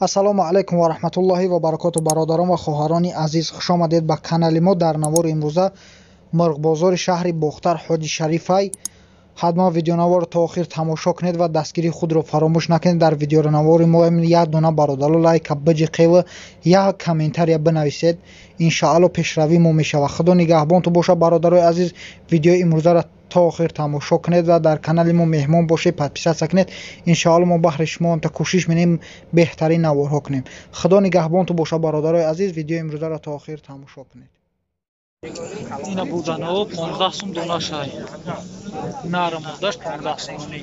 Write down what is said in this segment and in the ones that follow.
Ассалому алайкум ва раҳматуллоҳи ва баракоту. Бародарон ва хоҳарони азиз, хуш омадед ба канали мо. Дар навори имрӯза мурғбозори шаҳри Бохтар Ҳоҷи Шарифай. Ҳатман видеонаворро то охир тамошо кунед ва дастгирии худро фаромӯш накунед. Дар видеонавори мо як дона бародаро лайка биҷиқеву як комментария бинависед, иншаалло пешравии мо мешавад. Худо нигаҳбонту бошад, бародарои азиз. Видеои имрӯзаро то охир тамошо кунед ва дар канали мо меҳмон бошед, подписаться кунед. Иншаалло мо баҳри шумо та кӯшиш менем беҳтарин наворҳо кунем. Худо нигаҳбонту бошад, бародарои азиз. Видеои имрӯзаро то охир тамошо кунед. Ина буданаво 15 сум донашай. Нара мурдаш 15 сумони.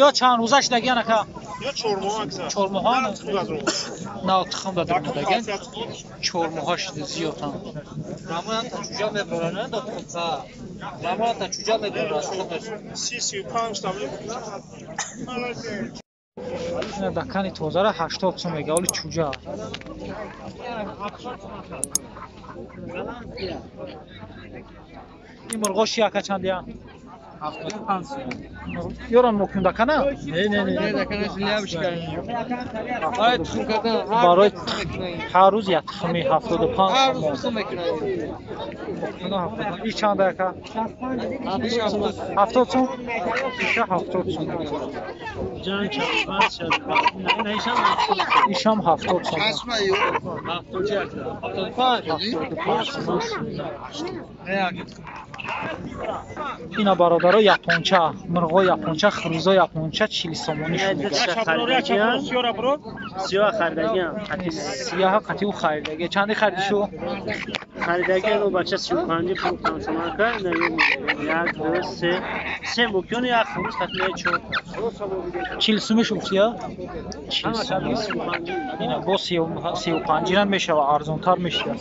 Ё чанд рӯза шидагиан ака? Ё 4 моҳ акса. 4 моҳ? На тухм дадем даган. 4 моҳ шида зиёдтан. Рамоян та чуҷа мебаранд да тухмца. Рамоян та чуҷа мебаранд. 35 тамли. Ина дакани тозара 80 сум мега, оли чуҷа. Ин мурғо ши ака чандия? 75 сум. Ёрон мукун дакана? Не, не, не, дакана лябшка. Барои тухм кардан барои ҳар рӯз як тухми 75 ҳар рӯз тухм мекунад. И чанд ака? 70 сум? Иша 70 сум. Ҷан 45 шад. Не, ишам ишам 70 сум. 75. 75 сум. Ина бародаро японча, мурғо японча, хурӯзо японча 40 сомонӣ шуд. Сиёҳ харидагиам. Сиёҳ қатиу харидаги. Чанди хариди шу? Харидагиам о бача 35 фурӯхтам сомака. 1 2 3 3 мукён як хурӯз қатиу 4. 40 сумӣ шуд сиёҳ? 40 сумӣ. Ина бо 35 рам мешава, арзонтар мешава.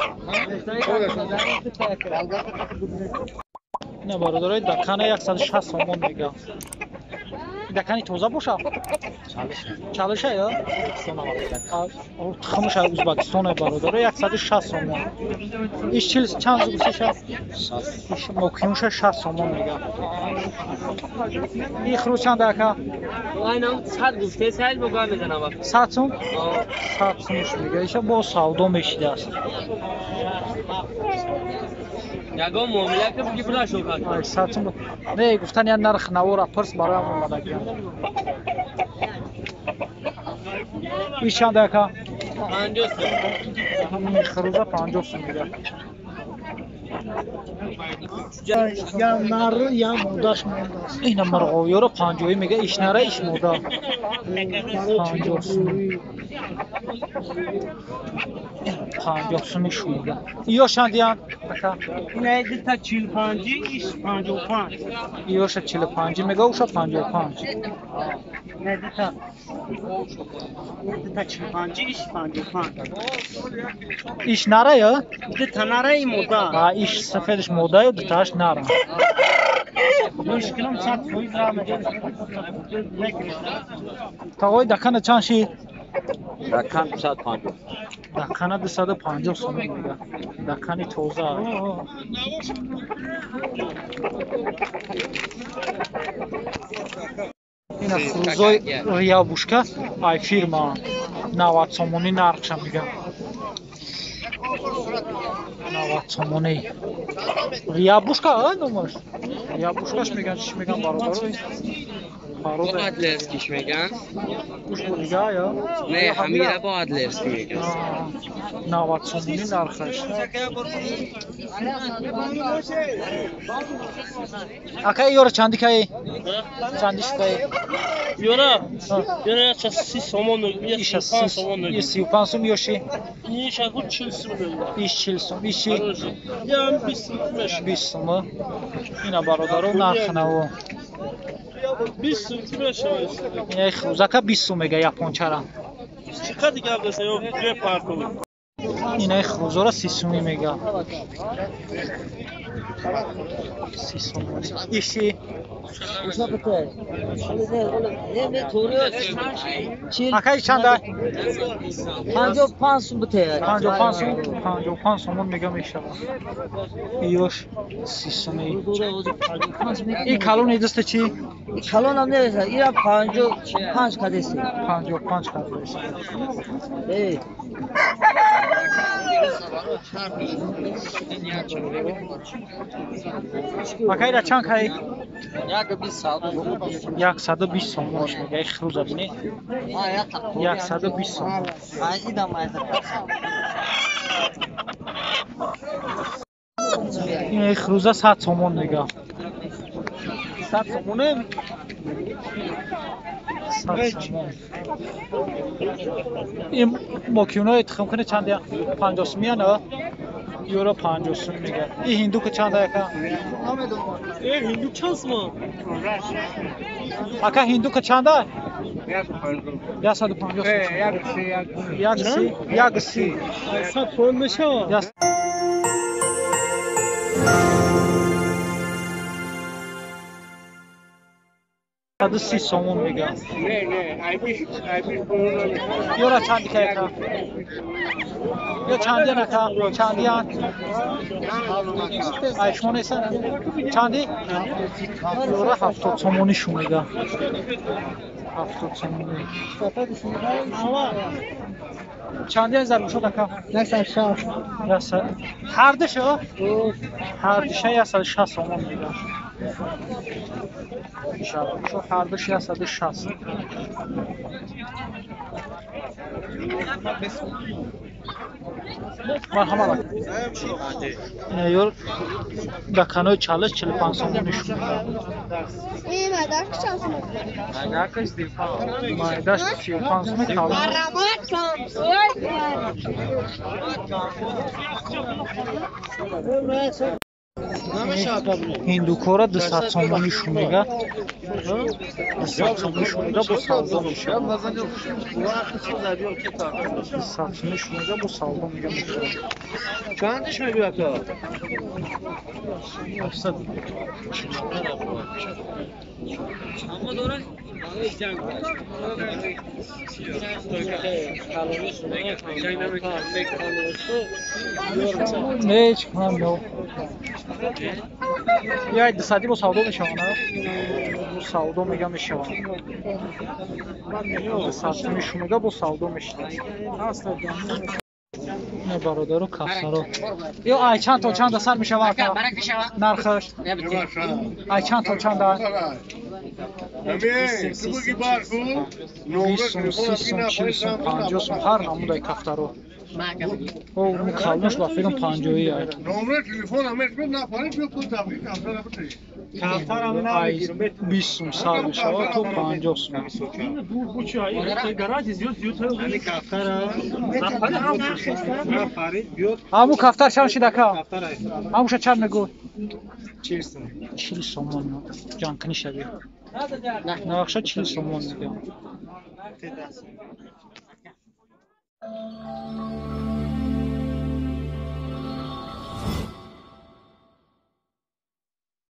Ина бародарои дакана 160 сомон мега. Дакани тоза боша? Чалиша я? Тухмаш аз Ӯзбекистон бародаро 160 сомон. Иш 40 чанд зугсиша? Иш мокюнша 60 сомон мега. И хру чанд ака? Айнам 100 гуфте, сайл бо мезанам. 100 сум? 100 сумш мега. Иша бо савдо мешидааст. Ягон муомила ки буги пулаш шокад. 100 сум. Не, гуфтан я нарх навора пурс бароям омадагиам. Иш чанд ака? 50 сум. Хруза 50 сум мега. Я нар, я модаш мондааст. Ина мурғовиёро 50 мега, иш нара, иш мода. 50 сум. 50 сум иш мега. Ё чандиян ака? Ина дита 45, иш 55. Ёша 45 мега, уша 55. Ина дита 45, иш 55. Иш нара ё? Дита нара и мода. А иш сафедаш мода ё диташ нара. Мушкилам 100% ра мега. Тағои дакана чанд шид? Дакан 250. Дакана 250 сом мега. Дакани тоза. Ина хурӯзои Риябушка ай фирма 90 сомонӣ нархша мега. 90 сомонӣ. Риябушка а номаш? Риябушкаш меган, чӣ меган бародаро? Бо Адлерскиш меган? Гӯш бо дига ё? Не, ҳамира бо Адлерски меган. 90 сомонӣ нархаш. Ака ёра чанди каи? Чанди шукаи? Ёра? Ёра 30 сомон, 35 сомон. 35 сум ёши? Иш аку 40 сум. Иш 40 сум, иши? Ям 20 сум. 20 сум. Ина бародаро нарх наво. 20 сум мешавад. Ина хрузака 20 сум мега япончара. Чӣ қадр гап дошта ё бепартов? Инаи хурӯзора 30 сумӣ мега. 30 сомонӣ. Иши? Акаи чанда? 55 сум бите. 55 сум, 55 сомон мега мешавад. Иёш 30 сумӣ. И калони даста чӣ? Калонам нересад. Ира 55 кадеси. 55 кадеси. Эй. Акаира чанд кай? 120 сомонш мега. И хрӯза бинӣ. 120 сомон. Ин хрӯза 100 сомон мега. 100 сомоне? 100 сомон. Ин мокиюнаи тухмкунӣ чанд я? 50 сумия на? Ёро 50 сум мега. И ҳиндука чанд яка? Э, ҳиндук чанд сум? Ака ҳиндука чанда? 150 сум. 130, 130. 100 пон мешавад. 130 сомон мега. Ёра чанди каяка? Ё чандиян ака? Чандиян? Ай шумо нестан? Чанди? Ёра 70 сомонӣ шу мега. 70 сомонӣ. Чандиян заргӯшод ака? 160. Ҳардуша? Ҳардуша 160 сомон мега. Ҳардуш 160. Марҳамат. Ёр даканои чалиш 45 сомонӣ шуд. Майдаш 35 сомонӣ калон. Ҳиндукора 200 сомонӣ шу мега. 200 сомонӣ шу мега бо савдо мешавад. 200 сомонӣ шу мега бо савдо мега мешавад. Чандиш мегӯяд то? 800. Не, чӣ кунам ё. Яй 200 бо савдо мешавад, на? Бо савдо мега мешавад. 200 сомонӣ шу мега бо савдо мешавад. Не бародару кафсаро. Ё ай чанд то чанда сар мешавад ака? Нархаш? Ай чанд то чанда? 20 сум, 30 сум, 40 сум, 50 сум ҳар намудаи кафтаро. О, калонаш ба филм 50 ай. Ай 20 сум сар мешавад то 50 сум. Ҳамун кафтар чанд шид ака? Ҳамуша чанд мегӯй? 40 сомон. Ҷанкунӣ шави. Навахша 40 сомон мегӯям.